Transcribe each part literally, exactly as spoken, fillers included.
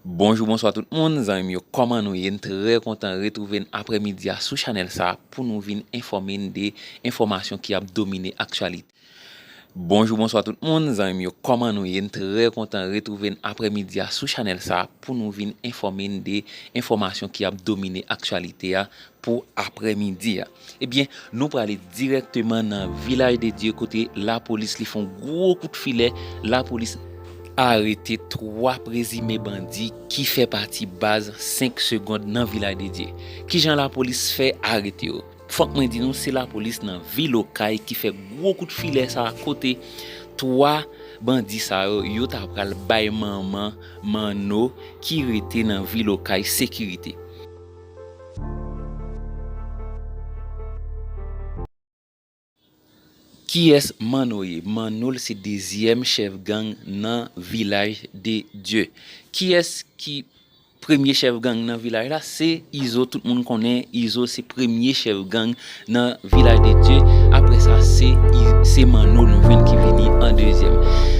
Bonjou, bonswa tout moun, zanmi m yo, kòman nou ye? M trè kontan retwouve n aprèmidi a sou chanèl sa a pou nou vin enfòme n de enfòmasyon ki ap domine aktyalite. Bonjou, bonswa tout moun, zanmi m yo, kòman nou ye? M trè kontan retwouve n aprèmidi a sou chanèl sa a pou nou vin enfòme n de enfòmasyon ki ap domine aktyalite a pou aprèmidi a. Ebyen, nou prale dirèkteman nan Vilaj de Dye kote lapolis li fè yon gwo kout filè, lapolis arete twa prezime bandi ki fè pati baz senk segonn nan Vilaj de Dye. Kijan lapolis fè arete yo? Fòk mwen di nou, se lapolis nan vil Okay ki fè gwo kout filè sa a kote twa bandi sa yo, yo ta pral bay manman Manno ki rete nan vil Okay sekirite. Kiyès Manno ye? Manno l se dezyèm chèf gang nan Vilaj de Dye. Kiyès ki premye chèf gang nan vilaj la? Se Izo, tout moun konnen Izo se premye chèf gang nan Vilaj de Dye. Apre sa, se, I- se Manno nou jwenn ki vini an dezyèm.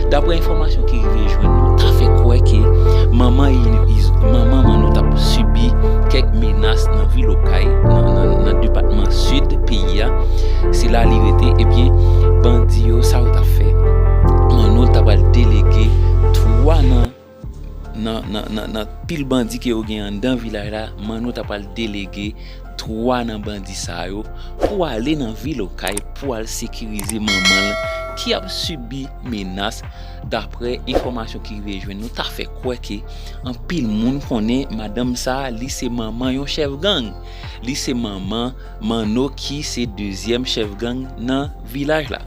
Daprè enfòmasyon ki rive jwenn nou, ta fè kwè ke manman, I- Iz- manman Manno t ap sibi kèk menas nan vil Okay, nan, nan, nan depatman sid peyi a. Se la li rete. Ebyen, bandi yo, sa yo t ap fè? Manno t ap al delege twa nan nan, nan, nan, nan pil bandi ke yo gen anndan vilaj la, Manno ta pral delege twa nan bandi sa yo pou ale nan vil Okay pou al sekirize manman l ki ap sibi menas. Daprè enfòmasyon ki rive jwenn nou, ta fè kwè ke anpil moun konnen madanm sa a, li se manman yon chèf gang. Li se manman Manno ki se dezyèm chèf gang nan vilaj la.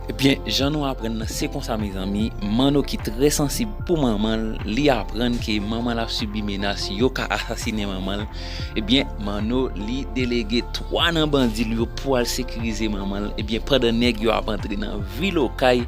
Ebyen, jan nou aprann nan, se konsa, mezanmi, Manno ki trè sansib pou manman l, li aprann ke manman l ap sibi menas, yo ka asasinen manman l. Ebyen, Manno, li delege twa nan bandi l yo pou al sekirize manman l. Ebyen, pandan nèg yo ap antre nan vil Okay,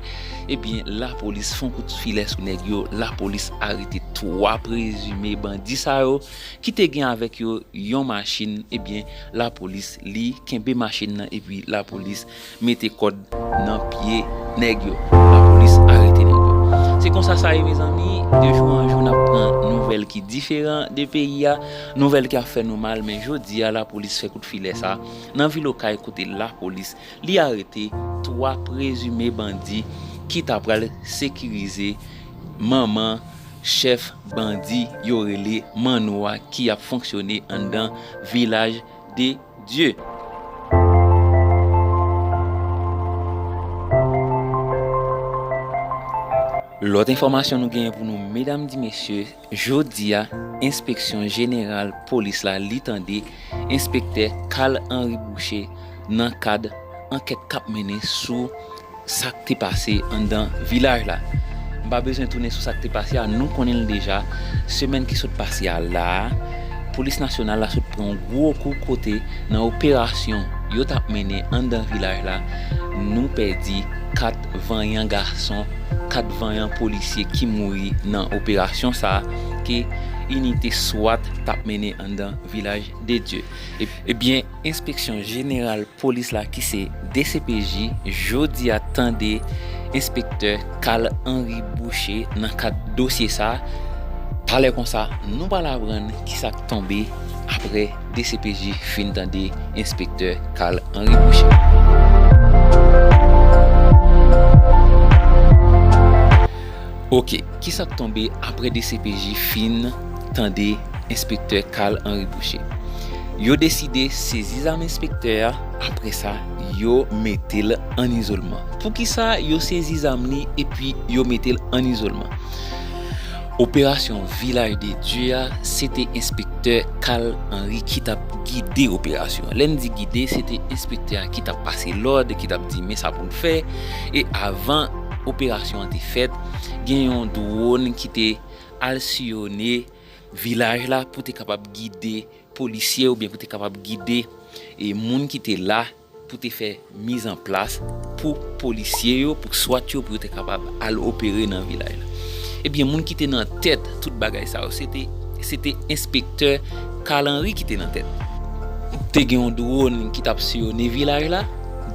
ebyen, lapolis fè yon kout filè sou nèg yo, lapolis arete twa prezime bandi sa yo, ki te gen avèk yo yon machin, ebyen, lapolis, li kenbe machin nan, epi lapolis mete kòd nan pye nèg yo. Lapolis arete nèg yo. Se konsa sa ye, mezanmi. De jou an jou, n ap pran nouvèl ki diferan de peyi a, nouvèl ki ap fè nou mal, men jodi a, lapolis fè kout filè sa nan vil Okay kote lapolis, li arete twa prezime bandi ki ta pral sekirize manman chèf bandi yo rele Manno a ki ap fonksyone anndan Vilaj de Dye. Lòt enfòmasyon nou genyen pou nou, medam di mesye, jodi a, Enspeksyon Jeneral Polis la, li tande Enspektè Carl Henry Boucher nan kad ankèt k ap mennen sou sa k te pase anndan vilaj la. M pa bezwen tounen sou sa k te pase a, nou konnen l deja. Semèn ki sot pase a la a, Polis Nasyonal la sot pran yon gwo kou kote nan operasyon yo t ap mennen anndan vilaj la, nou pèdi kat vanyan gason, kat vanyan polisye ki mouri nan operasyon sa a ke inite swat t ap mennen anndan Vilaj de Dye. E- ebyen, Enspeksyon Jeneral Polis la ki se D C P J, jodi a tande Enspektè Carl Henry Boucher nan kad dosye sa a. Talè konsa, nou pral aprann kisa k tonbe apre D C P J fin tande Enspektè Carl Henry Boucher. Oke, kisa k tonbe apre D C P J fin tande Enspektè Carl Henry Boucher? Yo deside sezi zam enspektè a, apre sa, yo mete l an izolman. Poukisa yo sezi zam li epi yo mete l an izolman? Operasyon Vilaj de Dye a, se te enspektè Carl Henry ki t ap gide operasyon an. Lè n di gide, se te enspektè a ki t ap pase lòd, ki t ap di, "Men sa pou n fè." E avan operasyon an te fèt, gen yon dwòn ki te al siyone vilaj la pou te kapab gide polisye oubyen pou te kapab gide, e, moun ki te la pou te fè mizanplas pou polisye yo, pou swat yo, pou yo te kapab al opere nan vilaj la. Ebyen, moun ki te nan tèt tout bagay sa yo, se te, se te enspektè Carl Henry ki te nan tèt. Te gen yon dwòn ki t ap siyone vilaj la.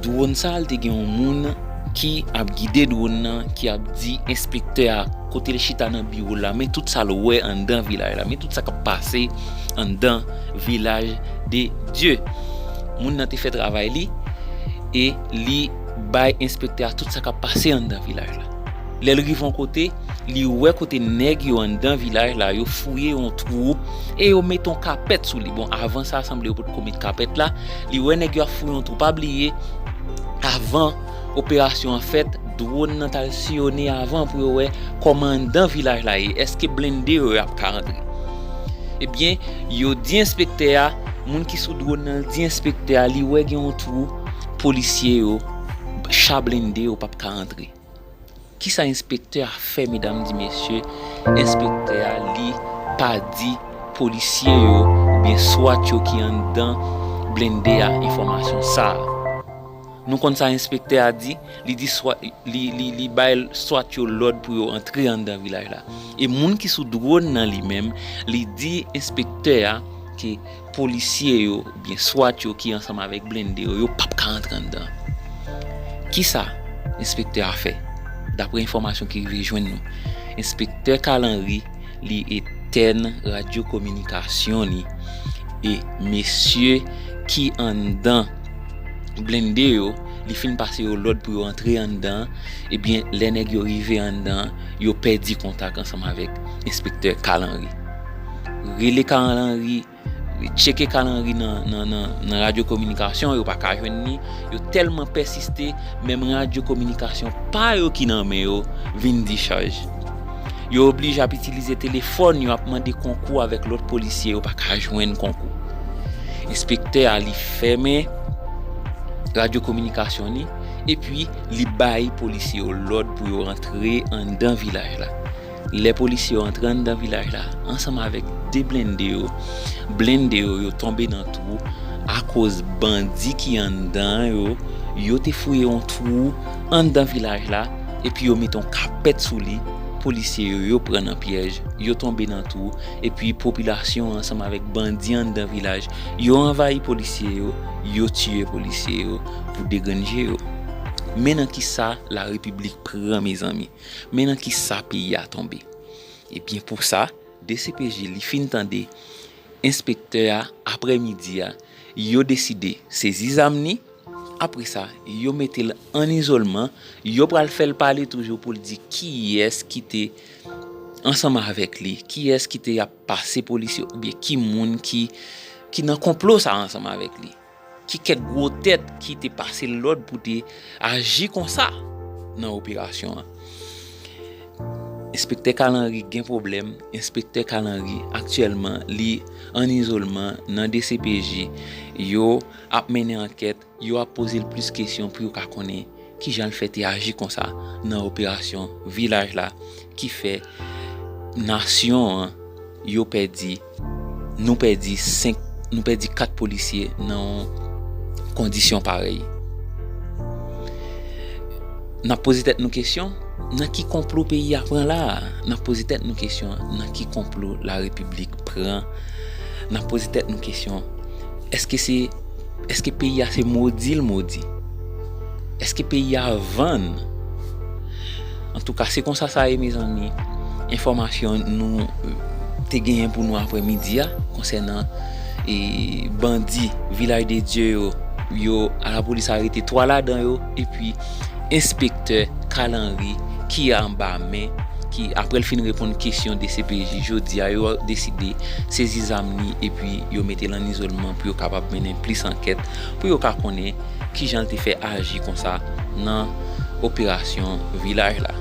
Dwòn sa a, l te gen yon moun ki ap gide dwòn nan, ki ap di enspektè a kote l chita nan biwo l la, men tout sa l wè anndan vilaj la, men tout sa k ap pase anndan Vilaj de Dye. Moun nan te fè travay li e li bay enspektè a tout sa k ap pase anndan vilaj la. Lè l rive yon kote, li wè kote nèg yo anndan vilaj la, yo fouye yon twou e yo mete yon kapèt sou li. Bon, avan sa, sanble yo potko met kapèt la. Li wè nèg yo ap fouye yon twou. Pa bliye, avan operasyon an fèt, dwòn nan t al siyone avan pou yo wè kòman anndan vilaj la ye. Èske blende yo ap ka antre? Ebyen, yo di enspektè a, moun ki sou dwòn nan di enspektè a, li wè gen yon twou, polisye yo, cha blende yo p ap ka antre. Kisa enspektè a fè, medam di mesye? Enspektè a, li pa di polisye yo oubyen swat yo ki anndan blende a enfòmasyon sa a. Nou konn sa enspektè a di, li di swat, li, li, li bay swat yo lòd pou yo antre anndan vilaj la. E moun ki sou dwòn nan li menm, li di enspektè a ke polisye yo oubyen swat yo ki ansanm avèk blende yo, yo p ap ka antre anndan. Kisa enspektè a fè? Daprè enfòmasyon ki rive jwenn nou, enspektè Kalanri, li etèn radyo kominikasyon li e mesye ki anndan blende yo, li fin pase yo lòd pou yo antre anndan. Ebyen, lè nèg yo rive anndan, yo pèdi kontak ansanm avèk enspektè Kalanri. Rele Kalanri, tcheke Kalanri nan, nan, nan, nan radyo kominikasyon, yo pa ka jwenn li. Yo tèlman pèsiste, menm radyo kominikasyon pa yo ki nan men yo vin dichaj. Yo oblije ap itilize telefòn yo, ap mande konkou avèk lòt polisye, yo pa ka jwenn konkou. Enspektè a, li fèmen radyo kominikasyon li, epi li bay polisye yo lòd pou yo antre anndan vilaj la. Lè polisye yo antre anndan vilaj la, ansanm avèk de blende yo, blende yo, yo tonbe nan twou, akoz bandi ki anndan yo, yo te fouye yon twou anndan vilaj la, epi yo mete yon kapèt sou li, polisye yo, yo pran nan pyèj, yo tonbe nan twou, epi popilasyon an ansanm avèk bandi anndan vilaj, yo anvayi polisye yo, yo tiye polisye yo pou degrenn je yo. Men nan kisa larepiblik pran, mezanmi. Men nan kisa peyi a tonbe. Ebyen, pou sa, D C P J li fin tande enspektè a, aprè midi a, yo deside sezi zam li. Apre sa, yo mete l an izolman. Yo pral fè l pale toujou pou l di kiyès ki te ansanm avèk li, kiyès ki te ap pase polisye oubyen ki moun ki, ki nan konplo sa ansanm avèk li. Ki kèk gwo tèt ki te pase l lòd pou te aji konsa nan operasyon an. Enspektè Kalanri gen pwoblèm. Enspektè Kalanri, aktyèlman, li an izolman nan D C P J. Yo ap mennen ankèt, yo ap poze l plis kesyon pou yo ka konnen kijan l fè te aji konsa nan operasyon Vilaj la, ki fè nasyon an, yo pèdi, nou pèdi senk, nou pèdi kat polisye nan yon kondisyon parèy. N ap poze tèt nou kesyon, nan ki konplo peyi a pran la a? N ap poze tèt nou kesyon, nan ki konplo larepiblik pran? N ap poze tèt nou kesyon, èske se, èske peyi a se modi l modi? Èske peyi a vann? Antouka, se konsa sa ye, mezanmi. Enfòmasyon nou, euh, te genyen pou nou aprè midi a konsènan, e, bandi Vilaj de Dye yo, yo, lapolis arete twa ladan yo, epi enspektè Kalanri ki anba men, ki, aprè l fin reponn kesyon D C P J jodi a, yo deside sezi zam li epi yo mete l an izolman pou yo kapab mennen plis ankèt, pou yo ka konnen kijan l te fè aji konsa nan operasyon Vilaj la.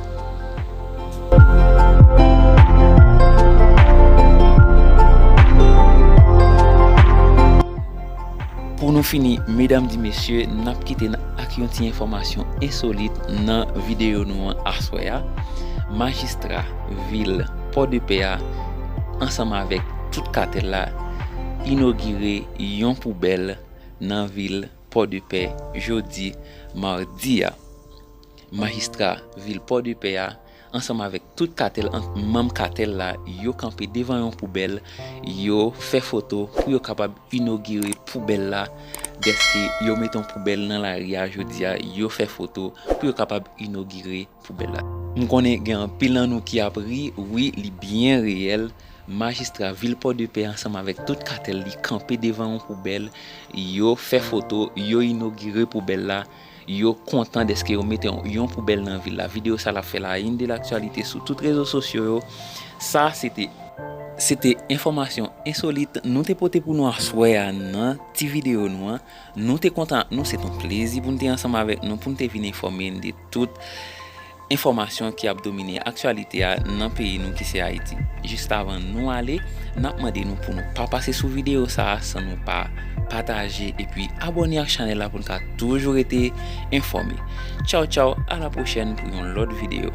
Pou nou fini, medam di mesye, n ap kite n ak yon ti enfòmasyon ensolit nan videyo nou an aswè a. Majistra vil Pòdepè a, ansanm avèk tout katèl la, inogire yon poubèl nan vil Pòdepè jodi madi a. Majistra vil Pòdepè a, ansanm avèk tout katèl, ant manm katèl la, yo kanpe devan yon poubèl, yo fè foto pou yo kapab inogire poubèl la dèske yo mete yon poubèl nan lari a jodi a, yo fè foto pou yo kapab inogire poubèl la. M konnen gen anpil nan nou ki ap ri, wi, li byen reyèl. Majistra vil Pòdepè ansanm avèk tout katèl li kanpe devan yon poubèl, yo fè foto, yo inogire poubèl la, yo kontan dèske yo mete yon, yon poubèl nan vil la. Videyo sa l ap fè la une de l'actualité sou tout rezo sosyo yo. Sa se te, se te enfòmasyon ensolit nou te pote pou nou aswè a nan ti videyo nou an. Nou te kontan ak nou, se te yon plezi pou n te ansanm avèk nou, pou n te vin enfòme n de tout enfòmasyon ki ap domine aktyalite a nan peyi nou ki se Ayiti. Jis avan nou ale, n ap mande nou pou nou pa pase sou videyo sa a san nou pa pataje epi abòne ak chanèl la pou n ka toujou rete enfòme. Tchaw tchaw, a la pwochèn pou yon lòt videyo.